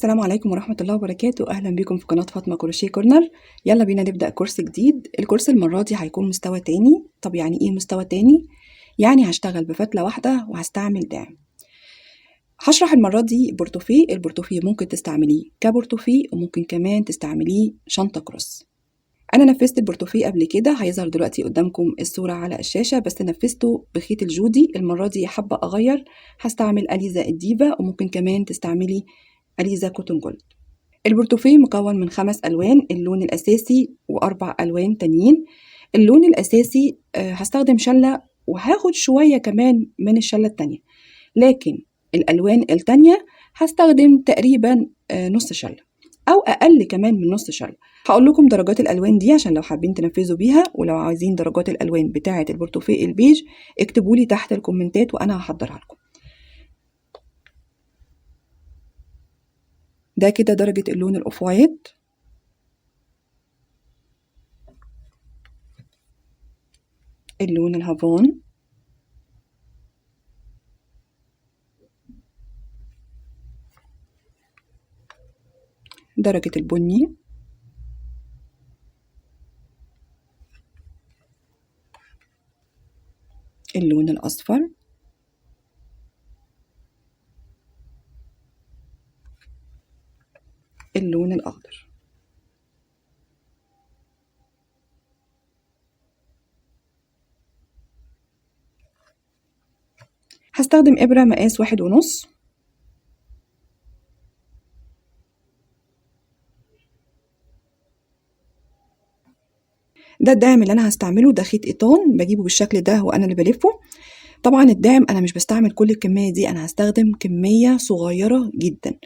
السلام عليكم ورحمة الله وبركاته. أهلا بكم في قناة فاطمة كروشيه كورنر. يلا بينا نبدأ كورس جديد. الكورس المرة دي هيكون مستوى تاني. طب يعني ايه مستوى تاني؟ يعني هشتغل بفتلة واحدة وهستعمل داعم. هشرح المرة دي بورتوفيه. البورتوفيه ممكن تستعمليه كبورتوفيه وممكن كمان تستعمليه شنطة cross. أنا نفذت البورتوفيه قبل كده، هيظهر دلوقتي قدامكم الصورة على الشاشة، بس نفذته بخيط الجودي. المرة دي حابة أغير، هستعمل أليزا الديفا وممكن كمان تستعملي أليزا cotton gold. البورتوفيه مكون من 5 ألوان، اللون الأساسي و4 ألوان تانيين. اللون الأساسي هستخدم شلة وهاخد شوية كمان من الشلة التانية، لكن الألوان التانية هستخدم تقريبا نص شلة أو أقل كمان من نص شلة. هقول لكم درجات الألوان دي عشان لو حابين تنفذوا بيها، ولو عايزين درجات الألوان بتاعة البورتوفيه البيج اكتبوا لي تحت الكومنتات وأنا هحضرها لكم. ده كده درجة اللون ال off white، اللون الهافون، درجة البني، اللون الأصفر، اللون الأخضر. هستخدم إبرة مقاس 1.5. ده الداعم اللي أنا هستعمله، ده خيط إيطان بجيبه بالشكل ده وأنا اللي بلفه. طبعا الداعم أنا مش بستعمل كل الكمية دي، أنا هستخدم كمية صغيرة جدا،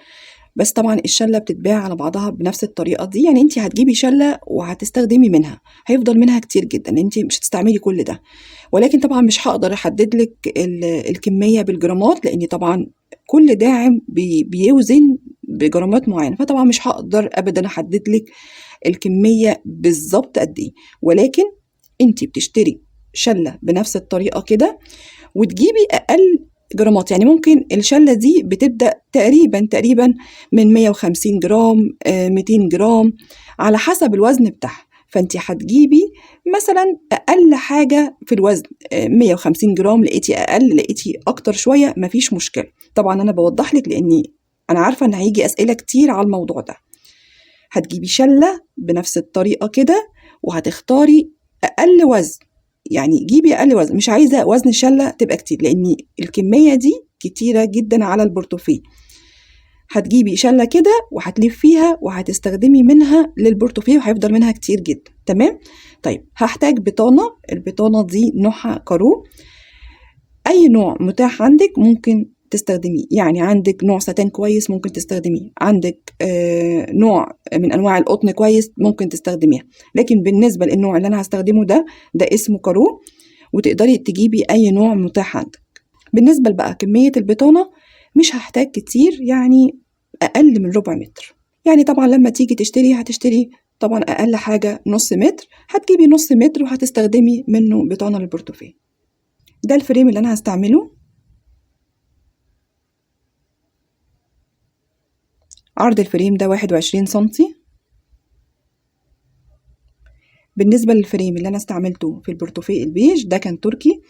بس طبعا الشلة بتتباع على بعضها بنفس الطريقة دي. يعني انتي هتجيبي شلة وهتستخدمي منها، هيفضل منها كتير جدا، انتي مش هتستعملي كل ده. ولكن طبعا مش هقدر احدد لك الكمية بالجرامات، لان طبعا كل داعم بيوزن بجرامات معينة، فطبعا مش هقدر ابدا احدد لك الكمية بالظبط قد ايه. ولكن انتي بتشتري شلة بنفس الطريقة كده وتجيبي اقل جرامات. يعني ممكن الشلة دي بتبدأ تقريبا من 150 جرام، 200 جرام على حسب الوزن بتاعها. فانتي هتجيبي مثلا اقل حاجة في الوزن، 150 جرام، لقيتي اقل لقيتي اكتر شوية مفيش مشكلة. طبعا انا بوضح لك لاني انا عارفة ان هيجي اسئلة كتير على الموضوع ده. هتجيبي شلة بنفس الطريقة كده وهتختاري اقل وزن، يعني جيبي اقل وزن، مش عايزة وزن الشلة تبقى كتير لان الكمية دي كتيرة جدا على البورتوفيه. هتجيبي شلة كده وهتلفيها وهتستخدمي منها للبورتوفيه وهيفضل منها كتير جدا. تمام؟ طيب هحتاج بطانة. البطانة دي نوعها كارو، اي نوع متاح عندك ممكن تستخدميه. يعني عندك نوع ساتان كويس ممكن تستخدميه، عندك نوع من انواع القطن كويس ممكن تستخدميها. لكن بالنسبة للنوع اللي انا هستخدمه ده اسمه كارو، وتقدري تجيبي اي نوع متاح عندك. بالنسبة بقى كمية البطانة مش هحتاج كتير، يعني اقل من ربع متر. يعني طبعا لما تيجي تشتري هتشتري طبعا اقل حاجة نص متر، هتجيبي نص متر وهتستخدمي منه بطانة للبورتوفيه. ده ال frame اللي انا هستعمله. عرض ال frame ده 21 سنتي. بالنسبة لل frame اللي أنا استعملته في البورتوفيه البيج ده كان تركي،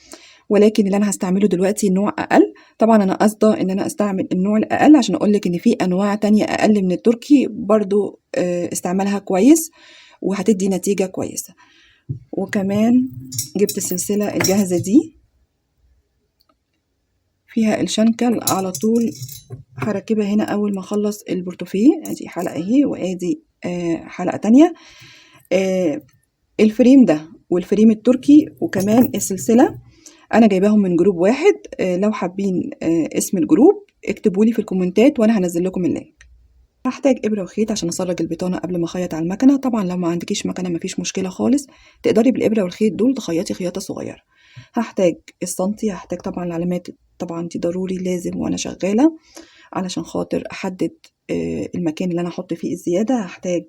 ولكن اللي أنا هستعمله دلوقتي نوع أقل. طبعا أنا قصده إن أنا أستعمل النوع الأقل عشان أقولك إن في أنواع تانية أقل من التركي برضو، استعملها كويس وهتدي نتيجة كويسة. وكمان جبت السلسلة الجاهزة دي فيها الشنكل على طول، هركبها هنا أول ما أخلص البورتوفيه. أدي حلقة أهي وأدي، حلقة تانية. ال frame ده وال frame التركي وكمان السلسلة أنا جايباهم من group واحد. لو حابين، اسم ال group اكتبوا لي في الكومنتات وأنا هنزل لكم ال link. هحتاج إبرة وخيط عشان أسرج البطانة قبل ما أخيط على المكنة. طبعا لو ما عندكيش مكنة مفيش مشكلة خالص، تقدري بالإبرة والخيط دول تخيطي خياطة صغيرة. هحتاج السنتي، هحتاج طبعا العلامات، طبعا دي ضروري لازم وأنا شغالة علشان خاطر أحدد، المكان اللي أنا هحط فيه الزيادة. هحتاج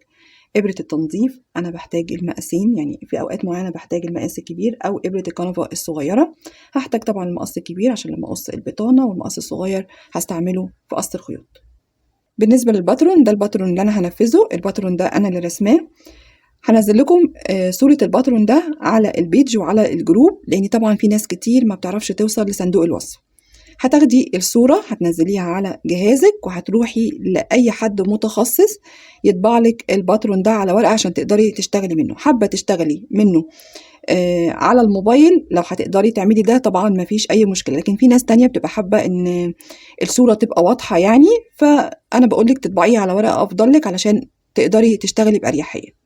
إبرة التنظيف، أنا بحتاج المقاسين، يعني في أوقات معينة بحتاج المقاس الكبير أو إبرة الكنفة الصغيرة. هحتاج طبعا المقص الكبير عشان لما أقص البطانة، والمقص الصغير هستعمله في قص الخيوط. بالنسبة للباترون ده، الباترون اللي انا هنفذه، الباترون ده انا اللي رسماه. هنزل لكم صورة الباترون ده على ال page وعلى ال group، لان طبعا في ناس كتير ما بتعرفش توصل لصندوق الوصف. هتاخدي الصورة هتنزليها على جهازك وهتروحي لأي حد متخصص يطبع لك الباترون ده على ورقة عشان تقدري تشتغلي منه. حابة تشتغلي منه على الموبايل لو هتقدري تعملي ده طبعا ما فيش اي مشكلة، لكن في ناس تانية بتبقى حابة ان الصورة تبقى واضحة يعني، فانا بقولك تطبعيها على ورقة افضل لك علشان تقدري تشتغلي بأريحية.